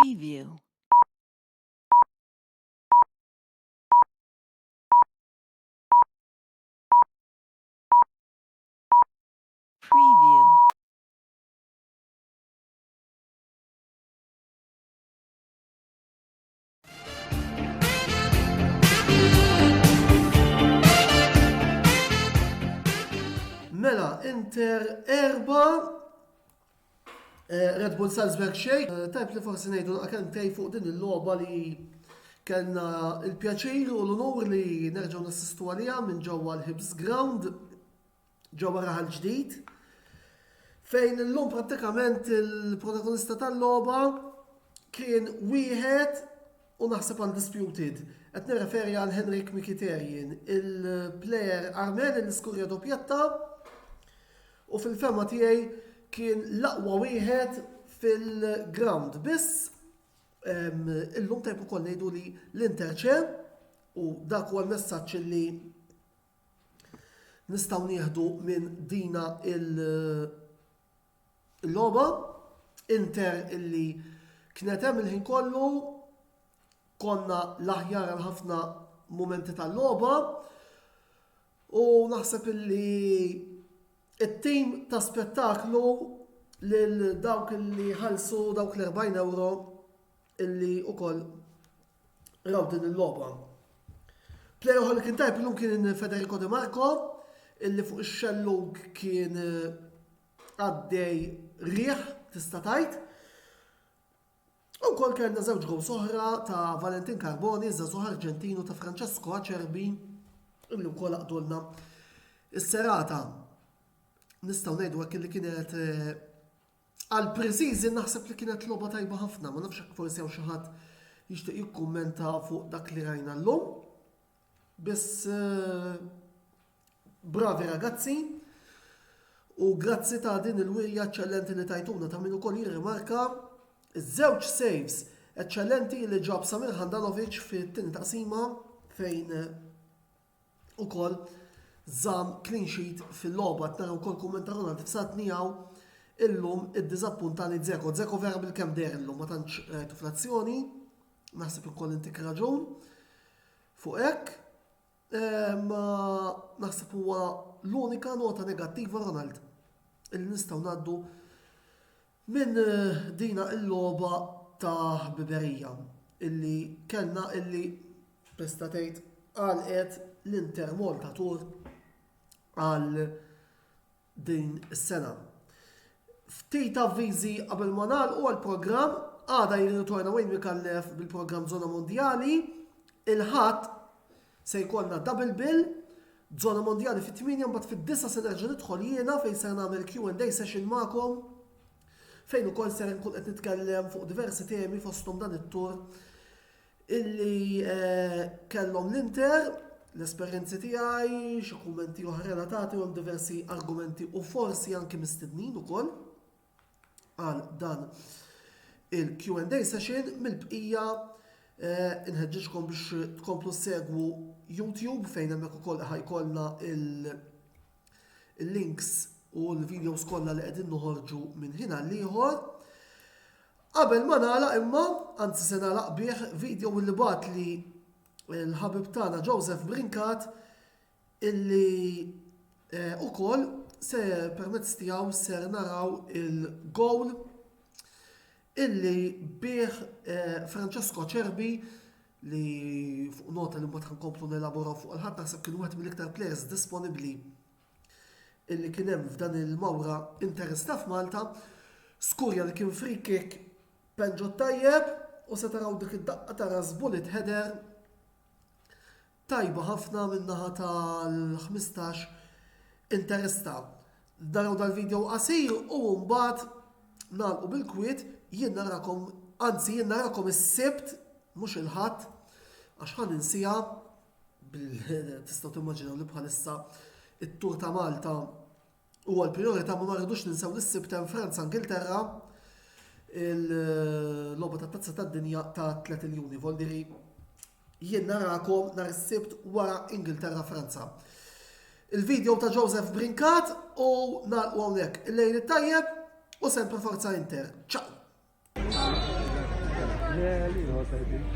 Preview. Preview. Mela, Inter erba, eh, Red Bull Salzburg xejn. Eh, tajb li forsi ngħidu kemm tej fuq din il-logħba li kellna il-pjaċir u l-onur li nerġgħu nassistu għaliha minn ġewwa l-Hibs Ground ġewwa Raħal Ġdid, fejn illum prattikament il-protagonista tal-logħba kien wieħed u naħseb undisputed. Qed nirreferi għal Henrik Mkhitaryan, il-plejer Armen li skurja doppjetta u fil-fema tiegħi kien l-aqwa wieħed fil-ground. Biss illum tajb ukoll ngħidu li l-Inter u dak huwa l-messaġġ li nistgħu nieħdu minn dina il-logħba. Inter illi kienet hemm il-ħin kollu konna l-aħjar għal ħafna mumenti tal-logħba u naħseb illi it-tim ta' spettaklu lil dawk illi ħalsu dawk l-40 euro illi ukoll raw din il-logħba. Player oħra li kien tajb illum kien Federico De Marco illi fuq ix-xellug kien eh, għaddej riħ tista' tgħid. U wkoll kellna żewġ goals oħra ta' Valentin Carboni, żagħżugħ Arġentinu ta' Francesco Acerbi illi wkoll għaqdulna is-serata. Nistgħu ngħidu hekk illi kienet eh, Għal pre-season naħseb li kienet logħba tajba ħafna, ma nafx hekk forsi hawn xi ħadd jixtieq jikkummenta fuq dak li rajna llum. Biss eh, bravi ragazzi u grazzi ta' din il-wirja eċċellenti li tajtuna ta' min ukoll jirrimarka iż-żewġ saves eċċellenti li ġab Samir Handanovic fit-tieni taqsima fejn ukoll żamm clean sheet fil-logħba. Qed nara wkoll kumment ta' Ronald Fsatni hawn illum iddiżappuntani Dzeko. Dzeko vera bilkemm deher illum ma tantx rajtu fl-azzjoni. Naħseb ukoll intik raġun fuq hekk. Eh, ma naħseb huwa l-unika nota negattiva Ronald illi nistgħu ngħaddu Minn dina il-logħba ta' ħbiberija illi kellna illi tista' tgħid għalqet l-Inter Malta Tour għal din is-sena. Ftit avviżi qabel ma nagħlqu għall-programm, għada jirritorna Wayne Micallef bil-programm Zona Mondjali, il-Ħadd Se jkollna double bill, Zona Mondjali fit-tmienja mbagħad fid-disgħa se nerġa' nidħol jiena fejn ser nagħmel Q&A session magħkom fejn ukoll ser nkun qed nitkellem fuq diversi temi fosthom dan it-tur illi eh, kellhom l-Inter, l-esperjenzi tiegħi, xi kummenti oħra relatati u hemm diversi argumenti u forsi anki mistednin ukoll. għal dan il-Q&A session mill-bqija eh, nħeġġiġkom biex tkomplu segwu YouTube fejn hemmhekk ukoll ħajkollna il-links u l-videos kollha li qegħdin noħorġu minn ħin għal ieħor. Qabel ma nagħlaq imma, anzi se nagħlaq bih video li bat li l-ħabib tagħna Joseph Brincat illi ukoll se permezz tiegħu ser naraw il-gowl illi bih Francesco Acerbi li fuq nota li mbagħad ħankomplu nelaboraw fuq il-ħadd naħseb kien wieħed mill-iktar players disponibbli illi kien hemm f'dan il-mawra interista f'Malta, skurja li kien free kick penġo tajjeb u se taraw dik id-daqqa ta' ras bullet header Tajba ħafna min naħa tal-15 interista. Naraw dal-video qasir u mbagħad nagħlqu bil-kwiet jien narakom anzi jien narakom is-Sibt mhux il-Ħadd għax ħa ninsiha tistgħu timmaġinaw li bħalissa it-Tour ta' Malta huwa l-prijorità ma rridux ninsew li s-Sibt hemm Franza Ingilterra il-logħba tat-Tazza tad-Dinja ta' 3 iljuni. Voldiri jien narakom nhar is-Sibt wara Ingilterra Franza. Il-video ta' Joseph Brincat u nagħlqu hawnhekk. Il-lejl it-tajjeb u sempre Forza Inter. Ciao! Le, li nħossha dik.